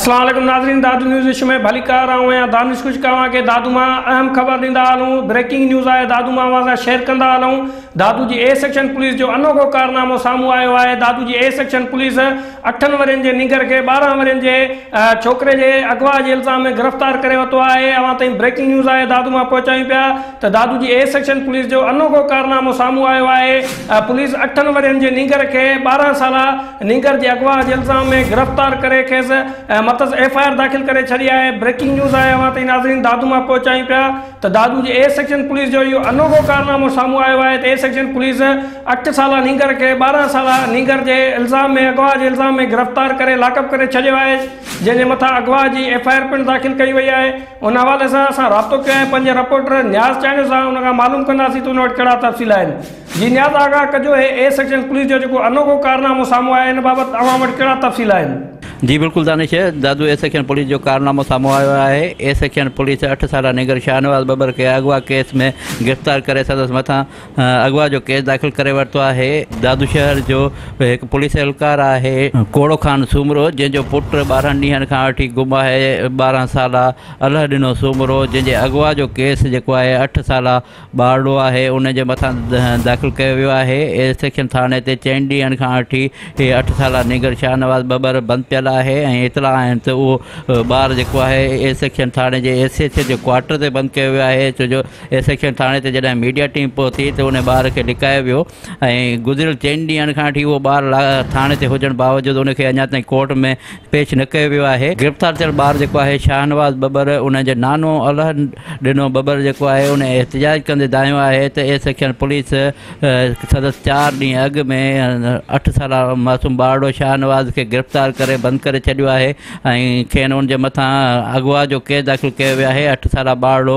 اسلام عليڪم ناظرين دادو نيوز اشو ۾ ڀليڪار آئون آهيان دانش خشڪ اوهان کي دادو مان اهم خبر ڏيندا هلون بريڪنگ نيوز آهي دادو مان اوهان سان شيئر ڪندا هلون دادو جي اي سيڪشن پوليس جو انوکو ڪارنامو سامهون آيو آهي دادو جي اي سيڪشن پوليس اٺن ورهين جي نينگر کي 12 ورهين جي ڇوڪري جي اغوا جي الزام ۾ گرفتار ڪري ورتو آهي اوهان تائين بريڪنگ نيوز آهي دادو مان پهچايون پيا ته دادو جي اي سيڪشن پوليس جو انوکو ڪارنامو سامهون آيو آهي، پوليس اٺن ورهين جي نينگر کي 12 سالا نينگر جي اغوا جي الزام ۾ گرفتار ڪري کيس مٿس ايف I R داخل ڪري ڇڏي آهي، بريڪنگ نيوز آهي اوهان تائين ناظرين دادو مان پهچايون پيا ته دادو جي اي سيڪشن پوليس جو اهو انوکو ڪارنامو سامهون آيو آهي ته اي سيڪشن پوليس اٺ سالا نينگر کي 12 سالا نينگر جي الزام ۾ اغوا جي الزام ۾ گرفتار ڪري لاڪپ ڪري ڇڏيو آهي جنهن جي مٿان اغوا جي ايف I R پڻ داخل ڪئي وئي آهي. ان حوالي سان اسان رابطو ڪيو آهي پنهنجي رپورٽر نياز چانڊيو سان ان کان معلوم ڪنداسين ته ان وٽ ڪهڙا تفصيل آهن جي نياز آگاهه ڪجو هي اي سيڪشن پوليس جو جيڪو انوکو ڪارنامو سامهون آيو آهي ان بابت اوهان وٽ ڪهڙا تفصيل آهن. جي بلڪل دانش، دادو اي سيڪشن پوليس جو ڪارنامو سامهون آيو آهي، اي سيڪشن پوليس اٺ سالا نينگر شاهنواز ٻٻر کي اغوا ڪيس ۾ گرفتار ڪري سندس مٿان اغوا جو ڪيس داخل ڪري ورتو آهي، دادو شهر جو هڪ پوليس اهلڪار آهي ڪوڙو خان سومرو جنهن جو پٽ 12 ڏينهن کان وٺي گم آهي، 12 سالا الهه ڏنو سومرو جنهن جي اغوا جو ڪيس جيڪو آهي اٺ سالا ٻارڙو آهي ان جي مٿان داخل ڪيو ويو آهي، اي سيڪشن ٿاڻي تي چئن ڏينهن کان وٺي اٺ سالا نينگر شاهنواز ٻٻر بند پيل آهي ۽ اطلاع آهن ته اهو ٻار جيڪو آهي اي سيڪشن ٿاڻي جي ايس ايڇ او جي ڪوارٽر تي بند ڪيو ويو آهي ڇو جو اي سيڪشن ٿاڻي تي جڏهن ميڊيا ٽيم پهتي ته ان ٻار کي لڪايو ويو ۽ گذريل چئن ڏينهن کان وٺي اهو ٻار ٿاڻي تي هجڻ باوجود ان کي اڃا تائين ڪورٽ ۾ پيش نه ڪيو ويو آهي. گرفتار ٿيل ٻار جيڪو آهي شاهنواز ٻٻر ان جي نانو الهه ڏنو ٻٻر جيڪو آهي ان احتجاج ڪندي دانهيو آهي ته اي سيڪشن پوليس سندس چار ڏينهن اڳ ۾ اٺ سالا معصوم ٻارڙو شاهنواز کي گرفتار ڪري بند ڪري ڇڏيو آهي ۽ کين ان جي مٿان اغوا جو ڪيس داخل ڪيو ويو آهي اٺ سالا ٻارڙو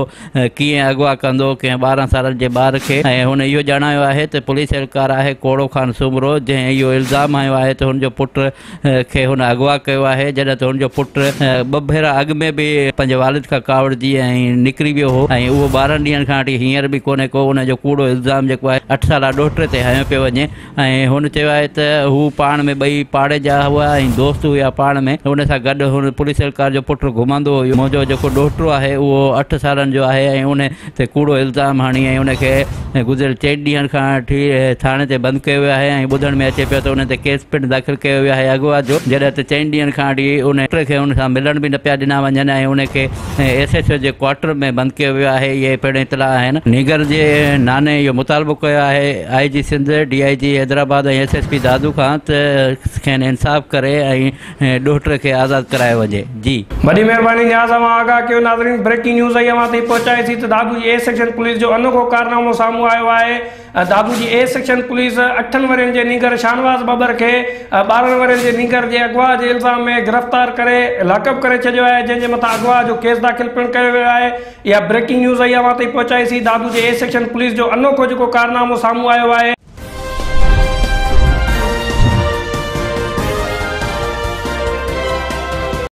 ڪيئن اغوا ڪندو ڪنهن 12 سالن جي ٻار کي ۽ هن اهو ڄاڻايو آهي ته پوليس اهلڪار آهي ڪوڙو خان سومرو جنهن اهو الزام هنيو آهي ته هن جو پٽ کي هن اغوا ڪيو آهي جڏهن ته هن جو پٽ ٻه ڀيرا اڳ ۾ به پنهنجي والد کان ڪاوڙجي ۽ نڪري ويو هو ۽ اهو 12 ڏينهن کان وٺي هينئر به ڪونهي ڪو ان جو ڪوڙو الزام جيڪو آهي اٺ سالا ڏوهٽي تي هنيو پيو وڃي ۽ هن چيو آهي ته هو پاڻ ۾ ٻئي پاڙي جا هئا ۽ دوست هيا پاڻ ۾ ان سان گڏ هن پوليس اهلڪار جو پٽ گهمندو هيو منهنجو جيڪو ڏوهٽو آهي اهو اٺ سالن جو آهي ۽ ان تي ڪوڙو الزام هڻي ۽ ان کي گذريل چئن ڏينهن کان وٺي ٿاڻي تي بند ڪيو ويو آهي ۽ ٻڌڻ ۾ اچي پيو ته ان تي ڪيس پڻ داخل ڪيو ويو آهي اغوا جو جڏهن ته چئن ڏينهن کان وٺي ان پٽ کي ان سان ملڻ به نه پيا ڏنا وڃن ۽ ان کي ايس ايڇ او جي ڪوارٽر ۾ بند ڪيو ويو آهي اهي پڻ اطلاع آهن. نينگر جي ناني اهو مطالبو ڪيو آهي I G Sindh, D I G Hyderabad ۽ S S P Dadu کان ته کين انصاف ڪري ۽ ڏوهٽي کي آزاد ڪرايو وڃي. جي. وڏي مهرباني نياز اوهان آگاهه ڪيو ناظرين بريڪنگ نيوز اهي اوهان تائين پهچائي سي ته دادو جي اي سيڪشن پوليس جو انوکو ڪارنامو سامهون آيو آهي دادو جي اي سيڪشن پوليس اٺن ورهين جي نينگر شاهنواز ٻٻر کي 12 ورهين جي نينگر جي اغوا جي الزام ۾ گرفتار ڪري لاڪپ ڪري ڇڏيو آهي جنهن جي مٿان اغوا جو ڪيس داخل پڻ ڪيو ويو آهي اها بريڪنگ نيوز اهي اوهان تائين پهچائي سي دادو جي اي سيڪشن پوليس جو انوکو جيڪو ڪارنامو سامهون آيو آهي.